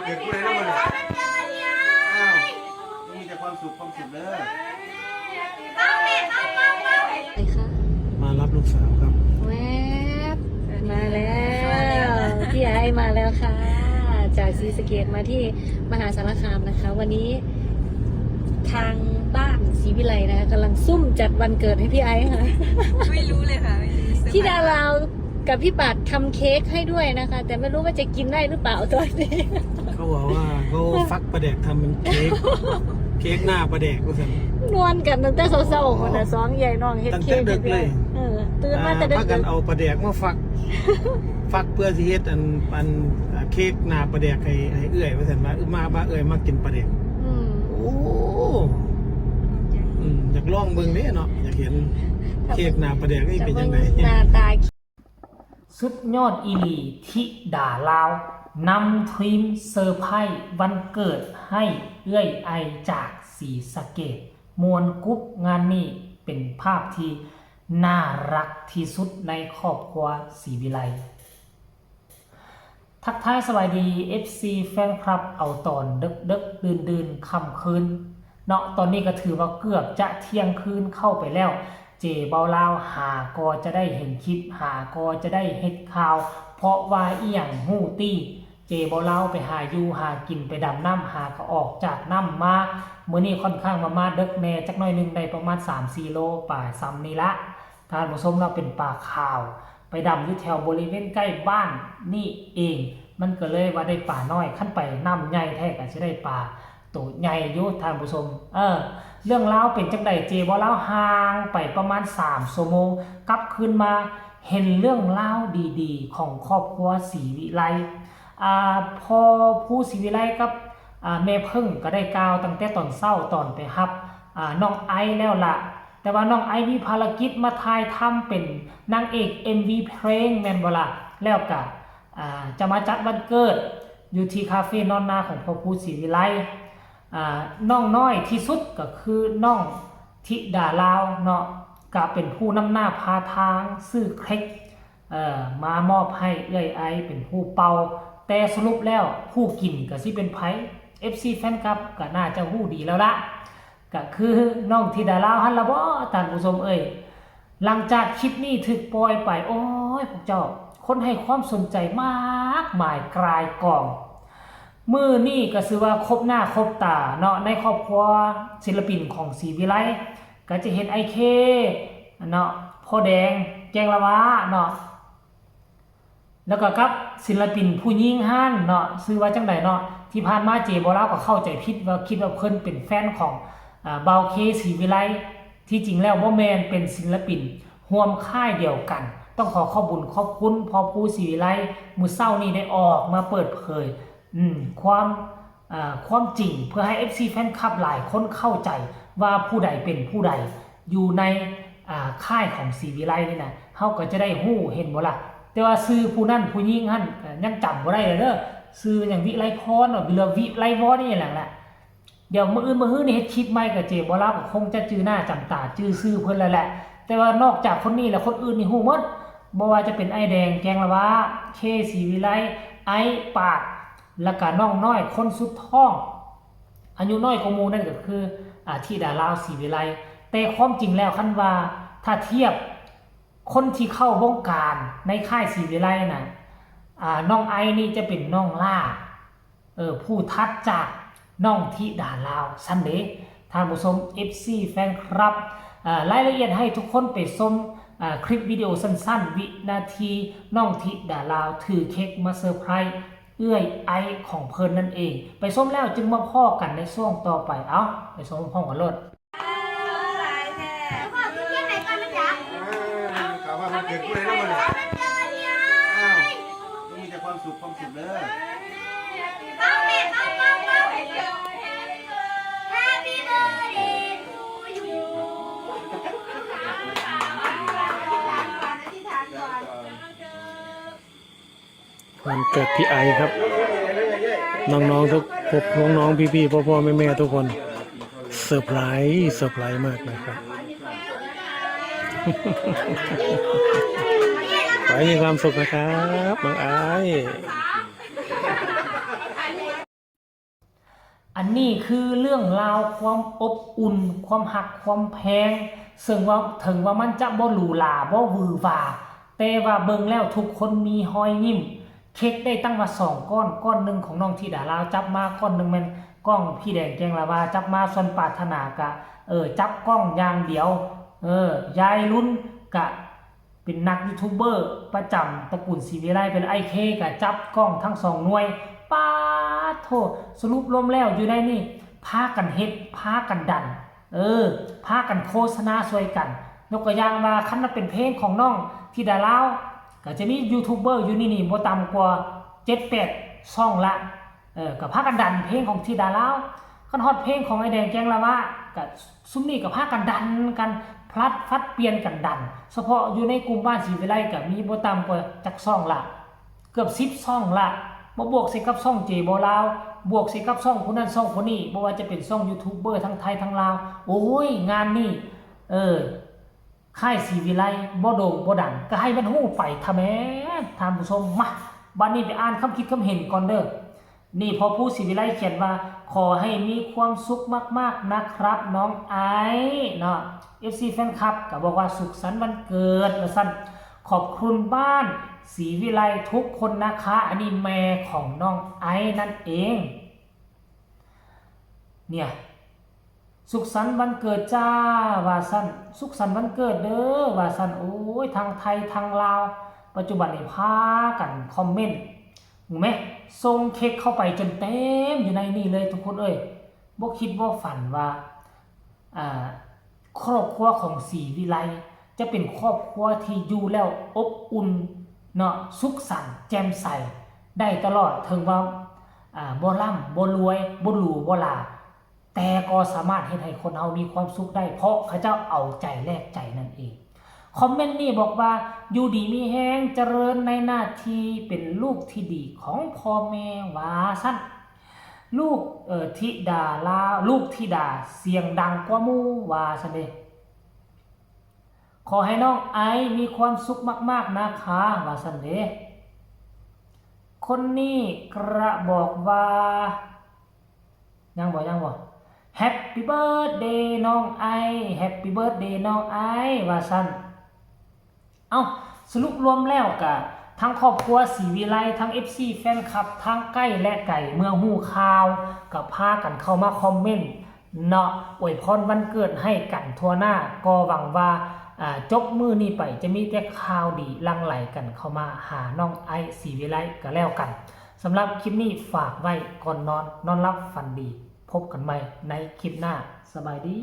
ເກີດຜູ້ໃດເນາະມື້ນີ້? ອ້າວ ມີແຕ່ຄວາມສຸກ ຄວາມສຸກເດີ. ເອົາແມ່ ເອົາ ເອົາ ເອົາ ໄປຄ່ະ ມາຮັບລູກສາວຄັບ. ແວບ ມາແລ້ວ ພີ່ໄອມາແລ້ວຄ່ະ ຈາກສີສະເກດມາທີ່ມະຫາສາລະຄາມນະຄະ. ວັນນີ້ທາງບ້ານສີວິໄລນະຄະ ກຳລັງຊຸ່ມຈັດວັນເກີດໃຫ້ພີ່ໄອຄ່ະ. ໄມ່ຮູ້ເລີຍຄ່ະ ໄມ່ຮູ້ເຊີໄພຣສ໌ ທີ່ດາລາວ ກັບພີ່ປາດທຳເຄ້ກໃຫ້ດ້ວຍນະຄະ ແຕ່ໄມ່ຮູ້ວ່າຈະກິນໄດ້ຫຼືເປົ່າຕອນນີ້. ເຂົາເວົ້າວ່າເຂົາຝັກປາແດກທຳເປັນເຄ້ກ ເຄ້ກໜ້າປາແດກວ່າຊັ້ນ. ນອນກັນຕັ້ງແຕ່ເຊົ້າໆພຸ້ນນະ ສອງເອື້ອຍນ້ອງເຮັດເຄ້ກໃຫ້ເອື້ອຍ ເອີ ຕື່ນມາແຕ່ເດິກ ພາກັນເອົາປາແດກມາຝັກ ຝັກເພື່ອຊິເຮັດອັນ ອັນ ເຄ້ກໜ້າປາແດກໃຫ້ ໃຫ້ເອື້ອຍວ່າຊັ້ນ ວ່າ ມາ ວ່າເອື້ອຍມັກກິນປາແດກ. ອືມ ໂອ້ ອືມ ຢາກລອງເບິ່ງເດ້ເນາະ ຢາກເຫັນເຄ້ກໜ້າປາແດກນີ້ເປັນຈັ່ງໃດ ໜ້າຕາ. ສຸດຍອດອີ່ຫຼີ ທິດາລາວ ນຳທີມເຊີໄພຣສ໌ວັນເກີດໃຫ້ເອື້ອຍໄອຈາກສີສະເກດ ມ່ວນກຸບ. ງານນີ້ເປັນພາບທີ່ໜ້າຮັກທີ່ສຸດໃນຄອບຄົວສີວິໄລ. ທັກທາຍສະບາຍດີ ເອັຟຊີ ແຟນຄລັບ ເອົາຕອນເດິກໆ ດື່ນໆ ຄ່ຳຄືນເນາະ. ຕອນນີ້ກໍຖືວ່າເກືອບຈະທ່ຽງຄືນເຂົ້າໄປແລ້ວ. ເຈເບົາລາວຫາກໍຈະໄດ້ເຫັນຄລິບ ຫາກໍຈະໄດ້ເຮັດຂ່າວ ເພາະວ່າອີ່ຫຍັງຮູ້ຕິ ເຈເບົາລາວໄປຫາຢູ່ຫາກິນ ໄປດຳນ້ຳ ຫາກໍອອກຈາກນ້ຳມາ. ມື້ນີ້ຂ້ອນຂ້າງວ່າມາເດິກແດ່ຈັກໜ້ອຍໜຶ່ງ ໄດ້ປະມານສາມສີ່ໂລ ປາຊ່ຳນີ້ລະ ທ່ານຜູ້ຊົມເນາະ. ເປັນປາຂາວ ໄປດຳຢູ່ແຖວບໍລິເວນໃກ້ບ້ານນີ້ເອງ ມັນກໍເລີຍວ່າໄດ້ປານ້ອຍ. ຄັນໄປນ້ຳໃຫຍ່ແທ້ກໍຊິໄດ້ປາໂຕໃຫຍ່ຢູ່ທ່ານຜູ້ຊົມ. ເອີ ເລື່ອງລາວເປັນຈັ່ງໃດ ເຈເບົາລາວຫ່າງໄປປະມານສາມຊົ່ວໂມງ ກັບຄືນມາເຫັນເລື່ອງລາວດີໆຂອງຄອບຄົວສີວິໄລ. ອາ ພໍ່ພູສີວິໄລກັບ ອາ ແມ່ເພິ່ງກໍໄດ້ກ່າວຕັ້ງແຕ່ຕອນເຊົ້າ ຕອນໄປຮັບ ອາ ນ້ອງໄອແລ້ວລະ ແຕ່ວ່ານ້ອງໄອມີພາລະກິດມາຖ່າຍທຳເປັນນາງເອກເອັມວີເພງແມ່ນບໍ່ລະ? ແລ້ວກະ ອາ ຈະມາຈັດວັນເກີດຢູ່ທີ່ຄາເຟນອນນາຂອງພໍ່ພູສີວິໄລ. ອາ ນ້ອງນ້ອຍທີ່ສຸດກໍຄືນ້ອງທິດາລາວເນາະ ກະເປັນຜູ້ນຳໜ້າພາທາງຊື້ເຄັກ ເອີ ມາມອບໃຫ້ເອື້ອຍໄອເປັນຜູ້ເປົ່າ ແຕ່ສະຫຼຸບແລ້ວຜູ້ກິນກໍຊິເປັນໃຜ ເອັຟຊີ ແຟນຄລັບກໍໜ້າຈະຮູ້ດີແລ້ວລະ ກໍຄືນ້ອງທິດາລາວຫັ້ນລະບໍທ່ານຜູ້ຊົມເອີຍ. ຫຼັງຈາກຄລິບນີ້ຖືກປ່ອຍໄປ ໂອ້ຍ ພວກເຈົ້າ ຄົນໃຫ້ຄວາມສົນໃຈມາກມາຍກາຍກອງ. ມື້ນີ້ກໍຊື່ວ່າຄົບໜ້າຄົບຕາເນາະ ໃນຄອບຄົວສິນລະປິນຂອງສີວິໄລ ກໍຈະເຫັນອ້າຍເຄເນາະ ພໍ່ແດງ ແກງລະວາເນາະ ແລ້ວກໍກັບສິນລະປິນຜູ້ຍິງຫັ້ນເນາະ ຊື່ວ່າຈັ່ງໃດເນາະ. ທີ່ຜ່ານມາເຈບໍລາວກໍເຂົ້າໃຈຜິດວ່າ ຄິດວ່າເພິ່ນເປັນແຟນຂອງ ອາ ບ່າວເຄ ສີວິໄລ ທີ່ຈິງແລ້ວບໍ່ແມ່ນ ເປັນສິນລະປິນຮ່ວມຄ້າຍດຽວກັນ. ຕ້ອງຂໍຂອບບຸນຂອບຄຸນພໍ່ພູສີວິໄລ ມື້ເຊົ້ານີ້ໄດ້ອອກມາເປີດເຜີຍ ອືມ ຄວາມ ເອີ ຄວາມຈິງ ເພື່ອໃຫ້ເອັຟຊີແຟນຄລັບຫຼາຍຄົນເຂົ້າໃຈວ່າຜູ້ໃດເປັນຜູ້ໃດຢູ່ໃນ ອາ ຄ້າຍຂອງສີວິໄລນີ້ນະ ເຮົາກໍຈະໄດ້ຮູ້ ເຫັນບໍ່ລະ? ແຕ່ວ່າຊື່ຜູ້ນັ້ນຜູ້ຍິງຫັ້ນ ເອີ ຍັງຈຳບໍ່ໄດ້ເດີ ຊື່ຫຍັງ ວິໄລພອນ ຫຼື ວິໄລວອນ ອີ່ຫຍັງລະ. ດຽວມື້ອື່ນມື້ຮືນີ້ເຮັດຄລິບໃໝ່ ກໍເຈບໍລາວກໍຄົງຈະຈື່ໜ້າຈຳຕາ ຈື່ຊື່ເພິ່ນແລ້ວແຫຼະ. ແຕ່ວ່ານອກຈາກຄົນນີ້ແລ້ວ ຄົນອື່ນນີ້ຮູ້ໝົດ ບໍ່ວ່າຈະເປັນອ້າຍແດງ ແກງລະວາ, ເຄ ສີວິໄລ, ໄອ ປາດ ແລ້ວກະນ້ອງນ້ອຍຄົນສຸດທ້ອງ ອາຍຸນ້ອຍກວ່າໝູ່ນັ້ນກໍຄື ອາ ທິດາລາວ ສີວິໄລ. ແຕ່ຄວາມຈິງແລ້ວ ຄັນວ່າຖ້າທຽບຄົນທີ່ເຂົ້າວົງການໃນຄ້າຍສີວິໄລນະ ອາ ນ້ອງໄອນີ້ຈະເປັນນ້ອງຫຼ້າ ເອີ ຜູ້ຖັດຈາກນ້ອງທິດາລາວຊັ້ນເດ ທ່ານຜູ້ຊົມ ເອັຟຊີ ແຟນຄລັບ. ເອີ ລາຍລະອຽດໃຫ້ທຸກຄົນໄປຊົມ ເອີ ຄລິບວິດີໂອສັ້ນໆ ວິນາທີນ້ອງທິດາລາວຖືເຄັກມາເຊີໄພຣສ໌ເອື້ອຍໄອຂອງເພິ່ນນັ້ນເອງ. ໄປຊົມແລ້ວຈຶ່ງມາພໍ້ກັນໃນຊ່ວງຕໍ່ໄປ. ເອົ້າ ໄປຊົມພ້ອມກັນໂລດ. ເອີ ກະວ່າວັນເກີດຜູ້ໃດເນາະມື້ນີ້? ອ້າວ ມີແຕ່ຄວາມສຸກ ຄວາມສຸກເດີ. ວັນເກີດພີ່ໄອຄັບ ນ້ອງໆ ທຸກ ພວກນ້ອງໆ ພີ່ໆ ພໍ່ໆ ແມ່ໆ ທຸກຄົນ ເຊີໄພຣສ໌ ເຊີໄພຣສ໌ມາກນະຄັບ. ຂໍໃຫ້ມີຄວາມສຸກນະຄັບ ນ້ອງໄອ. ອັນນີ້ຄືເລື່ອງລາວຄວາມອົບອຸ່ນ, ຄວາມຮັກຄວາມແພງ, ເຊິ່ງວ່າ ເຖິງວ່າມັນຈະບໍ່ຫຼູຫຼາ, ບໍ່ຫວືຫວາ, ແຕ່ວ່າເບິ່ງແລ້ວທຸກຄົນມີຮອຍຍິ້ມ. ເຄັກໄດ້ຕັ້ງວ່າສອງກ້ອນ, ກ້ອນໜຶ່ງຂອງນ້ອງທິດາລາວຈັບມາ, ກ້ອນໜຶ່ງແມ່ນກ້ອງພີ່ແດງແກງລາວາຈັບມາ, ສ່ວນປາດຖະໜາກະ ເອີ ຈັບກ້ອງຢ່າງດຽວ, ເອີ ຍາຍລຸນກະ ເປັນນັກຢູທູບເບີປະຈຳຕະກູນສີວິໄລ, ເປັນອ້າຍເຄກະຈັບກ້ອງທັງສອງໜ່ວຍ. ປາດໂທ້ ສະຫຼຸບລວມແລ້ວຢູ່ໃນນີ້ ພາກັນເຮັດ ພາກັນດັນ ເອີ ພາກັນໂຄສະນາຊ່ວຍກັນ. ຍົກຕົວຢ່າງວ່າ ຄັນວ່າເປັນເພງຂອງນ້ອງທິດາລາວ ກະຈະມີຢູທູບເບີຢູ່ໃນນີ້ບໍ່ຕ່ຳກວ່າເຈັດແປດຊ່ອງລະ. ເອີ ກໍພາກັນດັນເພງຂອງທິດາລາວ. ຄັນຮອດເພງຂອງອ້າຍແດງແກງລາວາ ກໍຊຸມນີ້ກໍພາກັນດັນກັນ ຜລັດຟັດປ່ຽນກັນດັນ. ສະເພາະຢູ່ໃນກຸ່ມບ້ານສີວິໄລກໍມີບໍ່ຕ່ຳກວ່າຈັກຊ່ອງລະ ເກືອບສິບຊ່ອງລະ, ບໍ່ບວກໃສ່ກັບຊ່ອງເຈບໍລາວ, ບວກໃສ່ກັບຊ່ອງຜູ້ນັ້ນຊ່ອງຜູ້ນີ້, ບໍ່ວ່າຈະເປັນຊ່ອງຢູທູບເບີທັງໄທທັງລາວ. ໂອ້ຍ ງານນີ້ ເອີ ຄ້າຍສີວິໄລບໍ່ໂດ່ງບໍ່ດັງ ກໍໃຫ້ມັນຮູ້ໄປທະແມ່ ທ່ານຜູ້ຊົມ. ມາ ບັດນີ້ໄປອ່ານຄຳຄິດຄຳເຫັນກ່ອນເດີ້. ນີ້ ພໍ່ພູສີວິໄລຂຽນວ່າ ຂໍໃຫ້ມີຄວາມສຸກມາກໆນະຄັບນ້ອງໄອເນາະ, ເອັຟຊີແຟນຄລັບກໍບອກວ່າ ສຸກສັນວັນເກີດ ວ່າຊັ້ນ, ຂອບຄຸນບ້ານສີວິໄລທຸກຄົນນະຄະ. ອັນນີ້ແມ່ຂອງນ້ອງໄອນັ້ນເອງ. ເນຍ ສຸກສັນວັນເກີດຈ້າ ວ່າຊັ້ນ, ສຸກສັນວັນເກີດເດີ້ ວ່າຊັ້ນ. ໂອ້ຍ ທັງໄທທັງລາວ ປັດຈຸບັນນີ້ພາກັນຄອມເມັນ ຮູ້ແມ ສົ່ງເຄັກເຂົ້າໄປຈົນເຕັມຢູ່ໃນນີ້ເລີຍທຸກຄົນເອີຍ. ບໍ່ຄິດບໍ່ຝັນວ່າ ອ່າ ຄອບຄົວຂອງສີວິໄລ ຈະເປັນຄອບຄົວທີ່ຢູ່ແລ້ວອົບອຸ່ນເນາະ, ສຸກສັນແຈ່ມໃສໄດ້ຕະຫຼອດ, ເຖິງວ່າ ອ່າ ບໍ່ລ່ຳບໍ່ລວຍ ບໍ່ຫຼູບໍ່ຫຼາ ແຕ່ກໍສາມາດເຮັດໃຫ້ຄົນເຮົາມີຄວາມສຸກໄດ້ ເພາະເຂົາເຈົ້າເອົາໃຈແລກໃຈນັ້ນເອງ. ຄອມເມັນນີ້ບອກວ່າ ຢູ່ດີມີແຮງ ຈະເລີນໃນໜ້າທີ່ ເປັນລູກທີ່ດີຂອງພໍ່ແມ່ ວ່າຊັ້ນ. ລູກ ເອີ ທິດາລາວ ລູກທິດາສຽງດັງກວ່າໝູ່ ວ່າຊັ້ນເດ. ຂໍໃຫ້ນ້ອງໄອມີຄວາມສຸກມາກໆນະຄະ ວ່າຊັ້ນເດ. ຄົນນີ້ກະບອກວ່າ ຍັງບໍ່ ຍັງບໍ່ Happy birthday ນ້ອງໄອ Happy birthday ນ້ອງໄອ ວ່າຊັ້ນ. ເອົ້າ ສະຫຼຸບລວມແລ້ວກະ ທັງຄອບຄົວສີວິໄລ ທັງເອັຟຊີແຟນຄລັບ ທັງໃກ້ແລະໄກ ເມື່ອຮູ້ຂ່າວກະພາກັນເຂົ້າມາຄອມເມັນເນາະ ອວຍພອນວັນເກີດໃຫ້ກັນທົ່ວໜ້າ. ກໍຫວັງວ່າ ອ່າ ຈົບມື້ນີ້ໄປຈະມີແຕ່ຂ່າວດີຫຼັ່ງໄຫຼກັນເຂົ້າມາຫານ້ອງໄອສີວິໄລກະແລ້ວກັນ. ສຳລັບຄລິບນີ້ຝາກໄວ້ກ່ອນນອນ, ນອນຫຼັບຝັນດີ, ພົບກັນໃໝ່ໃນຄລິບໜ້າ. ສະບາຍດີ.